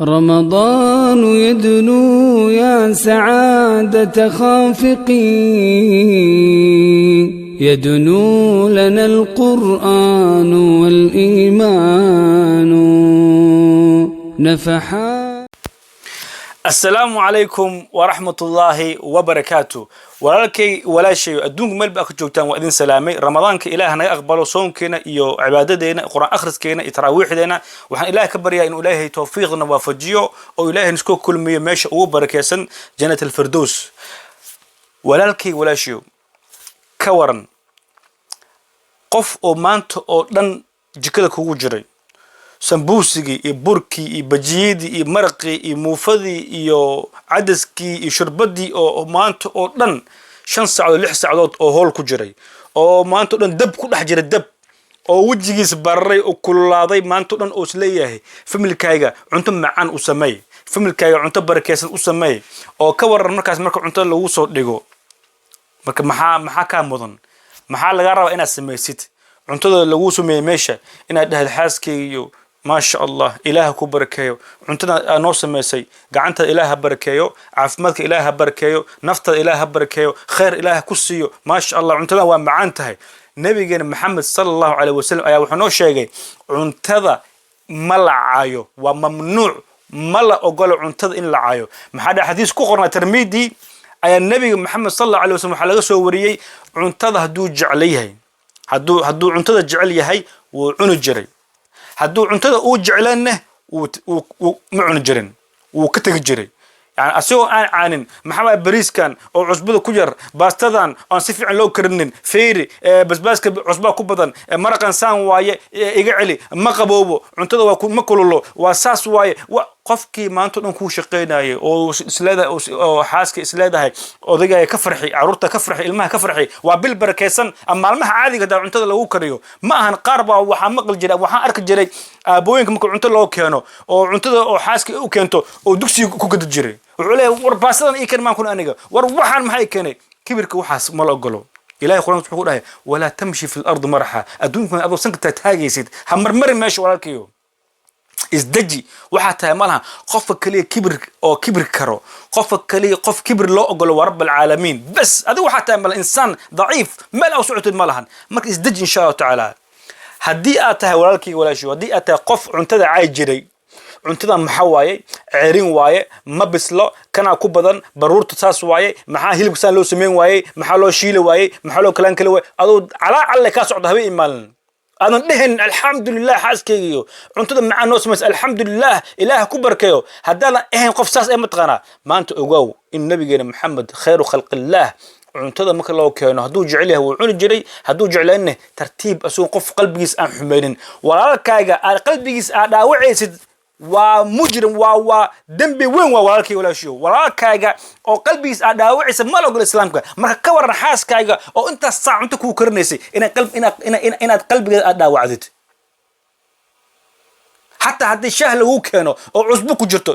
رمضان يدنو يا سعادة خافقين، يدنو لنا القرآن والإيمان نفحا. Asalaamu calaykum waraxmatullaahi wabarakaatu. Walaalkay, walaashay, adduunku meel ba ka joogtaan, waa idin salaamay. Ramadaanka Ilaah naga aqbalo soonkeena iyo cibaadadeena, Qur-aan akhriskeena iyo taraawiixdeena. Waxaan Ilaah ka baryaa inuu Ilaahay towfiiqna waafajiyo oo Ilaahay nisku kulmiyo meesha ugu barakeysan, Jannat Alfirdows. Walaalkay, walaashayo, ka waran qof oo maanta oo dhan jikada kugu jiray, sambuusigii iyo burkii iyo bajiyadii iyo maraqii iyo muufadii iyo cadaskii iyo shurbadii, oo maanta oo dhan 5 saacadood, 6 saacadood oo hool ku jiray, oo maanta o dhan dab ku dhex jiray, dab oo wejigiis bararay oo kululaaday, maanta o dhan oo isleeyahay familkayga cunto macaan u sameey, familkayga cunto barakeysan u sameey, oo ka waran markaas marka cunto lagu soo dhigo? Marka maxaa kaa mudan? Maxaa lagaa rabaa inaad samaysid? Cuntada lagu sameeyey meesha inaad dhahdo: "Xaaskaygiyo, maasha Allah, Ilaah ku barakeeyo cuntada aa noo samaysay, gacantada Ilaah ha barakeeyo, caafimaadka Ilaah ha barakeeyo, naftada Ilaah ha barakeeyo, khayr Ilaah ku siiyo, maasha Allah, cuntadan waa macaan tahay." Nabigeena Maxamed sala Allahu caleyh wasalam ayaa wuxuu noo sheegay cuntada ma la caayo, waa mamnuuc, ma la ogolo cuntada in la caayo. Maxaa dha xadiis ku qornaa Tirmidi ayaa Nabiga Maxamed sal Allahu alay wasalam waxaa laga soo wariyey cuntada hadduu jecel yahay, hadduu cuntada jecel yahay, wuu cuni jiray. Hadduu cuntada uu jeclaanne, ma cuni jirin, wuu ka tegi jiray. Yani asigoo aan caanin: "Maxaa waay bariiskan oo cusbada ku yar? Baastadan aan si fiican loo karinin, feeri, basbaaska cusbaa ku badan, maraqan saan waaye, iga celi, ma qaboobo cuntada, waa ma kululo, waa saas waaye." Qofkii maanta o dhan kuu shaqaynayay oo isleedahay oo xaaska isleedahay odagaya ka farxi, caruurta ka farxi, ilmaha ka farxi, waa bil barakeysan. Ama maalmaha caadiga hadaa cuntada lagu kariyo ma ahan. Qaar baa waxaa maqli jiray, waxaan arki jiray aabooyinka marka cunto loo keeno oo cuntada oo xaaska u keento oo dugsiga ku gadi jiray. Wuxuu leeyahay: "War baastadan ii keen, maan kun aniga, war waxaan maxay keenay?" Kibirka waxaas ma la ogolo. Ilahay Qur'aanka wuxuu ku dhahay: "Walaa tamshi fi lardi maraxa." Adduunkan adoo sanka taagaysid ha marmarin meesha. Walaalkayo, isdeji. Waxaa tahay ma laha. Qofka kaliya kibir oo kibir karo, qofka kaliya qof kibir loo ogolo waa Rabb Alcaalamiin bas. Adigu waxaa tahay mala insaan daciif, meel aw socotid ma lahan. Marka isdeji, insha Allahu tacaala. Haddii aad tahay, walaalkayga, walaashiyo, haddii aad tahay qof cuntada caay jiray, "Cuntada maxaa waaye? Cerin waaye, ma bislo, kanaa ku badan, baruurta saas waaye, maxaa hilibka saan loo sameyn waayey? Maxaa loo shiili waayey? Maxaa loo kalaan kali waayey?" Adoo calaa calle kaa socda habeen imaalin, aadan dhehin "Alxamdulilah, xaaskaygiyo cuntada macaan noo samaysa, alxamdulilah, Ilaah ku barkeeyo," haddaadan ahayn qof saas ee, mataqaanaa, maanta ogaaw in Nabigeena Maxamed khayru khalqillaah cuntada marka loo keeno, hadduu jecel yahay wuu cuni jiray, hadduu jeclaynne tartiib, asagoo qof qalbigiis aan xumaynin. Walaalkaaga aad qalbigiis aad dhaawacaysid waa mujrim, waa dembi weyn. Waa walaalkay, walaashiyo, walaalkaaga oo qalbigiis aad dhaawacaysa ma la ogola Islaamka. Marka ka waran xaaskaaga oo intaas saac cunto kuu karinaysay inaad qalbigeeda aad dhaawacdid? Xataa haddii shaah lagu keeno oo cusbo ku jirto,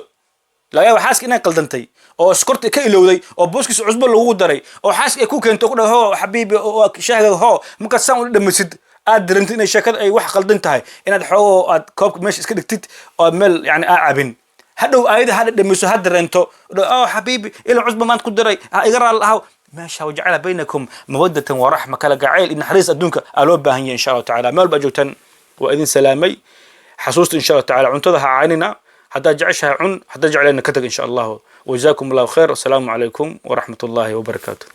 laga yaaba xaaska inay qaldantay oo skorta ka ilowday oo booskiisa cusbo lagu daray, oo xaaska ay ku keento, ku dhaho: "Ho xabiibi, shaahga ho." Markaad saan u dhamisid, aad dareentid inay sheekada ay wax qaldan tahay, inaad xoogoo aad koobka meesha iska dhigtid oo meel yani aa cabin. Hadhow aayada ha dhadhamiso, ha dareento: "Oh xabiibi, ilan cusba maanta ku daray, ha iga raal ahaw." Meesha wajacala baynakum mawadatan waraxma, kala gacayl iyo naxariis adduunka aa loo baahan yahay, insha Allahu tacala. Meel baa joogtaan, waa idin salaamay. Xasuusta, insha Allahu tacala, cuntada ha caynina. Haddaad jeceshahay cun, haddaad jeclayna ka tag, insha Allahu. Wajazaakum Allahu khayr. Wasalaamu calaykum waraxmat ullahi wabarakaatu.